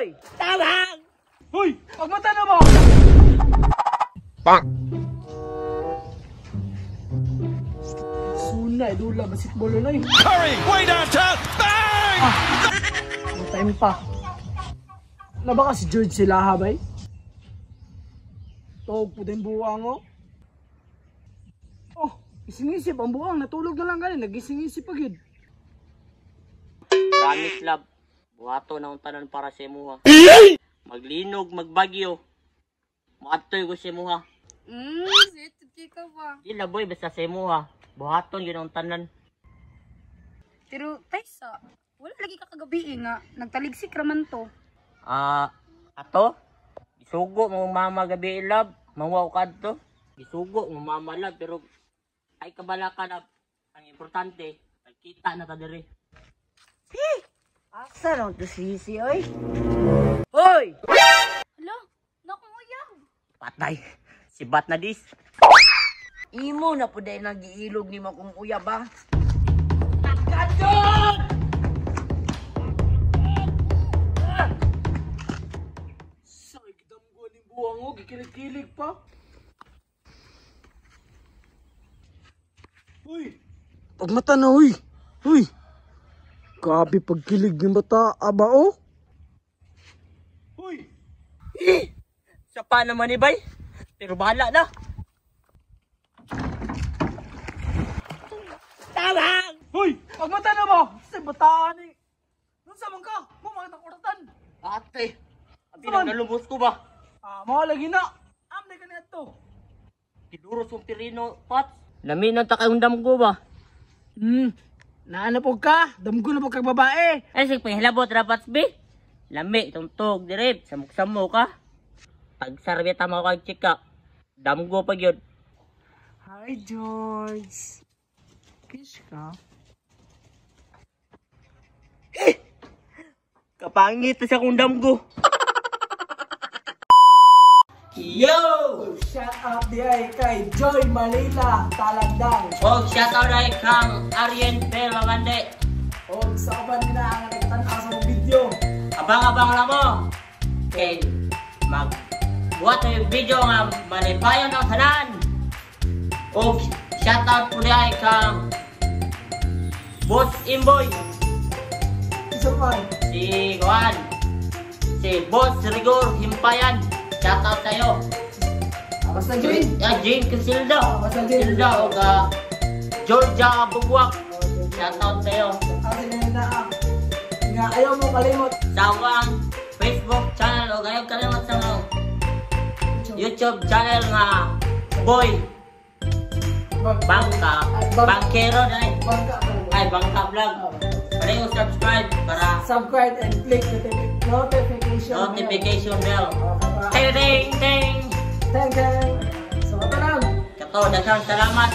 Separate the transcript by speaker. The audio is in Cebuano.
Speaker 1: Hoy! Tabang!
Speaker 2: Hoy! Pagmata na ba?
Speaker 3: Bang!
Speaker 2: Suna, idula, basketball na eh.
Speaker 3: Curry, way downtown. Bang!
Speaker 2: May time pa. Na baka si George sila habay? Tawag po din buwang oh. Oh, ising-isip ang buwang. Natulog na lang galing. Nagising-isip pa gyud.
Speaker 1: Promise love, buhato na ang tanan para sa imuha. Maglinog, magbagyo. Maadtoy ko sa imuha.
Speaker 4: Sweet ka ba?
Speaker 1: Di na boy, basta sa imuha. Buhaton yun ang tanan.
Speaker 4: Pero, Taysa, wala lagi ka kagabi eh nga. Nagtaligsik raman to.
Speaker 1: Ah, ato? Gisugo mo mama gabi love. Mawaw ka adto. Gisugo mo mama love, pero ay kabala ka na. Ang importante, nagkita na ta diri.
Speaker 5: Asa lang to sisi, oy? Hoy!
Speaker 4: Hala, nakong uyab.
Speaker 1: Patay. Sibat na dis.
Speaker 5: Imo na po dahil nagiilog ni mo kung uyab, ha?
Speaker 2: Sa gidamgo ni buwang oh. Gikilig-kilig pa. Hoy! Pagmata na, huy! Huy! Grabe pagkilig ng bata, aba oh! Hoy!
Speaker 1: Sa pa naman ni bay. Pero bahala na. Tabang!
Speaker 2: Hoy! Pagmata na ba? Sa bataan eh! Nun sa man ka? Mo mga takuratan!
Speaker 1: Ate, abi na nalumos ko ba?
Speaker 2: Ah, mga lagi na! Amday ka na ito!
Speaker 1: Kiduros yung pirino, Pats. Lami na ta kayong damgo ba?
Speaker 2: Naano po ka? Damgo na po kag babae!
Speaker 1: Ay, sige, pangilabot ra, Pats, be. Lami, tungtog, dirib. Samok-samo ka. Pagsarbita mo kag chika. Damgo pa gyud.
Speaker 2: Hi, George! Kiss ka?
Speaker 1: Kapangit na sa kong damgo. Yo!
Speaker 2: Shout out di ay kay Joy Manila Talandang.
Speaker 1: Og shout out ay kang Ariel Bell Mamande.
Speaker 2: O sa uban nila ang nagtan-aw sa mong video.
Speaker 1: Abang-abang lang mo. Kay mag buhat na yung video nga malipayon ang tanan. Og shout out po ay kang Boss Imboy,
Speaker 2: Isa pa.
Speaker 1: Si Juan, si Boss Rigor Himpayan. Shout out sa'yo.
Speaker 2: Ah, basta Jane.
Speaker 1: Ah, Jane Casilda.
Speaker 2: Ah, basta Jane.
Speaker 1: Casilda og Georgia Bugwak. Shout out sa'yo.
Speaker 2: Shout out sa inyo na ah. Nga ayaw mo kalimot.
Speaker 1: Sa akong Facebook channel o ayaw kalimot sa mga YouTube channel nga Boy Bangka Bangkero dai.
Speaker 2: Bangka.
Speaker 1: Ay, Bangka Vlog. Pwede yung subscribe para
Speaker 2: Subscribe and click the notification bell.
Speaker 1: Notification bell.
Speaker 2: Okay,
Speaker 1: Ting ting ting.
Speaker 2: Thank you. So, ito lang.
Speaker 1: Kato, daghang salamat.